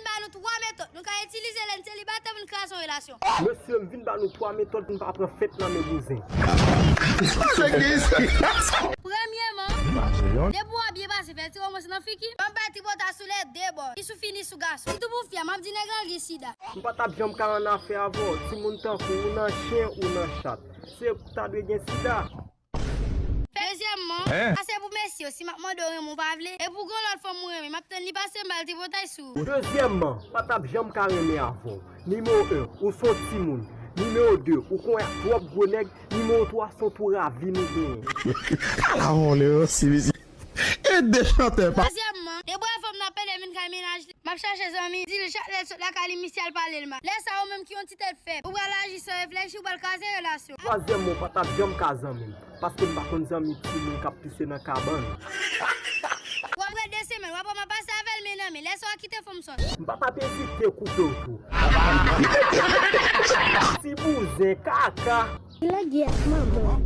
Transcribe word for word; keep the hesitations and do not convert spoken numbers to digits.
Ba nou twa metòd nou ka itilize lè n selibatè pou n kraze yon relasyon. Mesye, m vin ba nou twa metòd pou n pa pran fèt nan men bouzen. Premyèman, depi w ap byen pase, fè ti romans nan figi. Ban m bay tripotay sou lè de bò. Ni sou fi, ni sou gason. Sitou pou fi a, m ap di nèg lan l gen sida. M pa t ap janm ka annafè avè w. Timoun tankou w nan chen ou nan chat. Se ou ki ta dwe gen sida. Dezyèmman, sa se pou mesye yo, si m ap mande w renmen w pa vle, e pou gon lòt fanm ou renmen, m ap tann li pase m ba l tripotay sou ou. Dezyèmman, m pa t ap janm ka renmen avè w. Nimewo en, ou se yon timoun. Nimewo de, ou konn ak twòp gwo nèg. Nimewo twa, se yon touravi nou genyen. Ala vòlè wi, si mesye. E de chantè pa. Twazyèmman, depi w wè fanm nan pede vin kay mennaj li, m ap chache zanmi, di l chak lè l sot lakay li misye al pale l mal. Lè sa a, ou menm ki yon ti tèt fèb, ou pral aji san reflechi, ou pral kraze relasyon. Twazyèmman, ou pa t ap janm ka zanmi m, paske m pa konn zanmi timoun k ap pise nan kabann. W ap ret de semèn, w ap wè m ap pase avè l men nan men, lè sa a w kite fanm sòt. M pa t ap ezite koupe w tou. Ti bouzen kaka. Ki lagè ak manman.